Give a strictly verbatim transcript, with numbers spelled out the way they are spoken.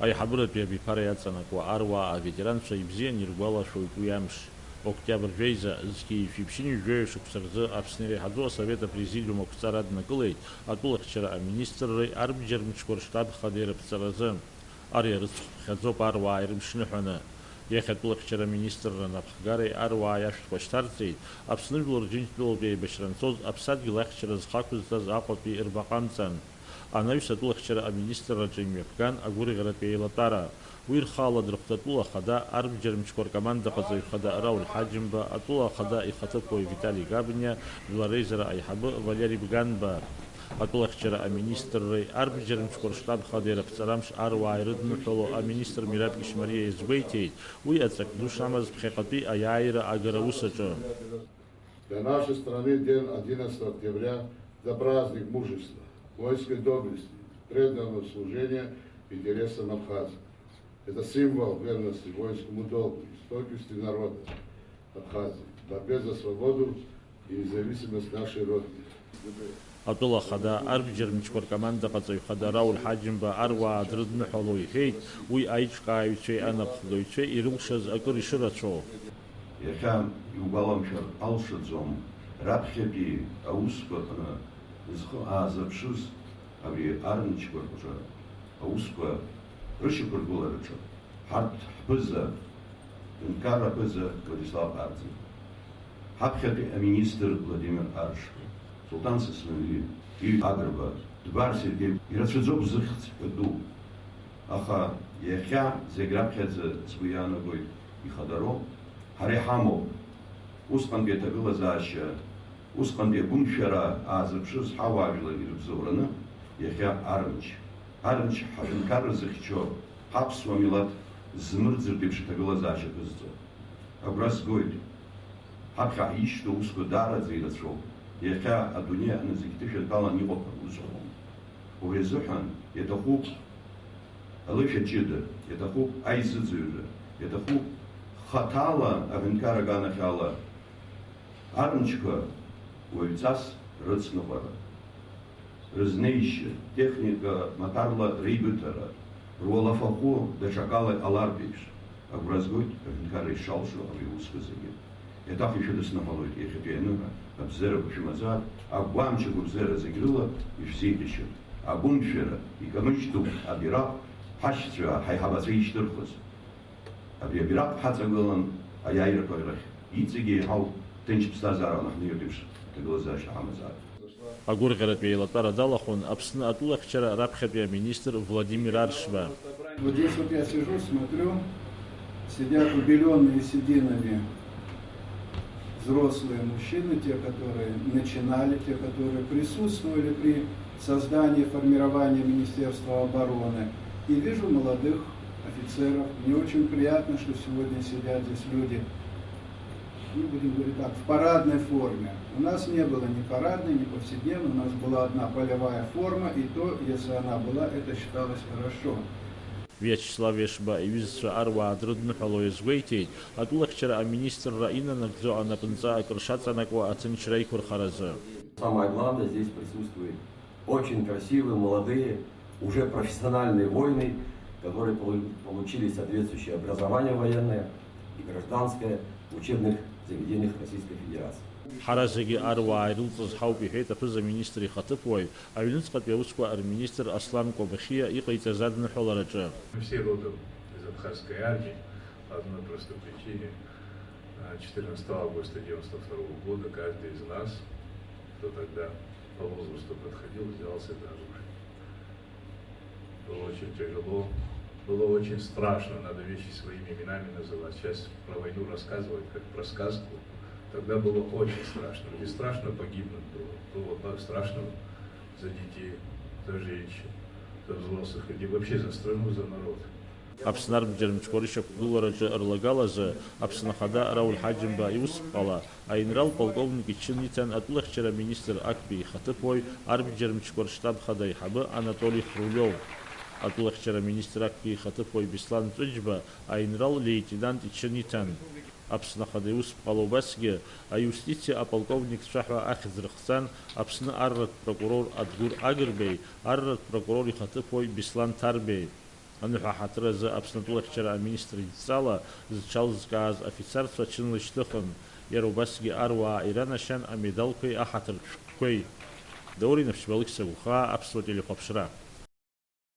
Аиҳабыратәи абиԥара иаҵанакуа аруаа аветеранцәа ибзиан иргәалашәоит уи амш. Октиабр жәеиза, зқьи жәшәи ԥшьынҩажәи жәаҩа шықәса рзы Аԥсны иреиҳаӡоу асовет апрезидиум ақәҵара аднакылеит атәылахьчара аминистрреи арбџьар мчқәа рштаб хадеи рыԥҵаразы. Ари арыцхә ԥхьаӡоуп аруаа ирымшныҳәаны. Иахьа атәылахьчара аминистрра анапхгареи аруаа иашәҭқәа шьҭарҵеит, Аԥсны жәлар Џьынџьтәылатәи аибашьра анцоз аԥсадгьыл ахьчара зхы ақәызҵаз Аҟәатәи рбаҟа амҵан. Анаҩс атәылахьчара аминистрраҿы имҩаԥган агәырӷьаратәи еилатәара. Уи рхы аладырхәт атәыла ахада арбџьар мчқәа ркомандаҟаҵаҩ хада Рауль Ҳаџьымба, атәыла ахада ихаҭыԥуаҩ Витали Габниа, жәлар реизара аиҳабы Валери Бганба. Атәылахьчара аминистрреи арбџьар мчқәа рштаб хадеи рыԥҵарамш аруаа ирыдныҳәало аминистр Мираб Ишмариа иазгәеиҭеит, уи аҵак ду шамаз ԥхьаҟатәи аиааира агара аус аҿы. Для нашей страны день одиннадцатого октября — это праздник мужества, воинской доблести, преданного служения интересам Абхазии. Это символ верности воинскому долгу и стойкости народа Абхазии в борьбе за свободу и независимость нашей Родины. Атәыла ахада арбџьар мчқәа ркомандаҟаҵаҩ хада Рауль Ҳаџьымба аруаа дрыдныҳәало иҳәеит, уи аиҿкааҩцәеи анапхгаҩцәеи ирылшаз акыр ишырацәоу. Иахьа иугәаламшәар алшаӡом, раԥхьатәи аусқәа аҟны зхы аазырԥшыз абри армчқәа рҿы аусқәа рышьақәыргылараҿы ҳарҭ ҳԥыза, Ҳәынҭқарра аԥыза Владислав Арӡынба, ҳаԥхьатәи аминистр Владимир Аршба, Сулҭан Сасналиа, Иҩ Агрба, Дбар Сергеи, ирацәаӡоуп зыхьӡ ҳәатәу. Аха иахьа зегь раԥхьаӡа сгәы иаанагоит ихадароу, ҳара иҳамоуп усҟантәи аҭагылазаашьа, усҟантәи агәымшәара аазырԥшыз ҳауаажәлар ирыбзоураны иахьа армч, армч ҳаҳәынҭқарра зыхьчо, ҳаԥсуа милаҭ змырӡыртә еиԥш аҭагылазаашьа ԥызҵо. Агәра згоит. Ҳаԥхьа ишьҭоу усқәа даараӡа ирацәоуп. Иахьа адунеи аҟны зегь ҭышәынтәалан иҟоуп ҳәа узҳәом. Убри азыҳәан иаҭахуп алышәа ҷыда, иаҭахуп аизыӡырҩра, иаҭахуп хаҭала аҳәынҭқар аганахьала армчқәа уаҩҵас рыцныҟәара, рызнеишьа, техника маҭәарла реибыҭара, руалафахәы даҽакала иҟалартә еиԥш, агәра згоит аҳәынҭқарра ишалшо абри аусқәа зегьы. Еиҭах ишәыдысныҳәалоит иахьатәи аныҳәа, абзиарақәа шәымазааит, агәамч агәыбзиара зегь рыла ишәзеиӷьашьоит. Агәымшәара икамыжьтәуп абираҟ ҳашьцәа, ҳаиҳабацәа ишьҭырхыз. Абри абираҟ ҳаҵагылан аиааирақәа рахь. Иҵегьы еиҳау ҭынч ԥсҭазаара анаҳнеиуеит еиԥш, аҭагылазаашьа ҳамазааит. Агәырӷьаратә еилатәара далахәын Аԥсны атәылахьчара раԥхьатәи аминистр Владимир Аршба. Вот здесь вот я сижу, смотрю, сидят убеленные сединами взрослые мужчины, те, которые начинали, те, которые присутствовали при создании, формировании Министерства обороны. И вижу молодых офицеров. Мне очень приятно, что сегодня сидят здесь люди, ну, будем говорить так, в парадной форме. У нас не было ни парадной, ни повседневной, у нас была одна полевая форма, и то, если она была, это считалось хорошо. Виачеслав Ешба иҩызцәа аруаа дрыдныҳәало иазгәеиҭеит, атәылахьчара аминистрра инанагӡо анапынҵа акыр шаҵанакуа аҭынчра иқәырхаразы. Самое главное, здесь присутствуют очень красивые, молодые, уже профессиональные воины, которые полу-, получили соответствующее образование военное и гражданское в учебных заведениях Российской Федерации. Ҳара зегьы аруаа ирылҵыз ҳауп, иҳәеит аԥыза-министр ихаҭыԥуаҩ, аҩныҵҟатәи аусқәа рминистр Аслан Кобахиа иҟаиҵаз адныҳәалараҿы. Мы все родом из Абхазской армии по одной простой причине. А, четырнадцатого августа девяносто второго года каждый из нас, кто тогда по возрасту подходил, взялся за оружие. Было очень тяжело, было очень страшно, надо вещи своими именами называть. Сейчас про войну рассказывать, как про сказку. Тогда было очень страшно. Не страшно погибнуть было, было так страшно за детей, за женщин, за взрослых людей, вообще за страну, за народ. Аԥсны арбџьар мчқәа рышьақәгылараҿы рлагалазы Аԥсны Ахада Рауль Ҳаџьымба иусԥҟала аинрал полковник ичын иҭан атәылахьчара аминистр актәи ихаҭыԥуаҩ, арбџьар мчқәа рштаб хада аиҳабы Анатоли Хрулиов. Атәылахьчара аминистр актәи ихаҭыԥуаҩ Беслан Ҵәыџьба аинрал леитенант ичын иҭан. Аԥсны Ахада иусԥҟала убасгьы аиустициа аполковникцәа ҳәа ахьӡ рыхҵан Аԥсны арратә прокурор Адгәыр Агрбеи арратә прокурор ихаҭыԥуаҩ Беслан Ҭарбеи. Аныҳәа аҳаҭыр азы Аԥсны атәылахьчара аминистр идҵала зҽалзызкааз афицарцәа ачынлашьҭыхын, иара убасгьы аруаа иранашьан амедалқәеи аҳаҭыртә шәҟәқәеи. Даур Инаԥшьба, Алықьса Гәхаа, Аԥсуа телехәаԥшра.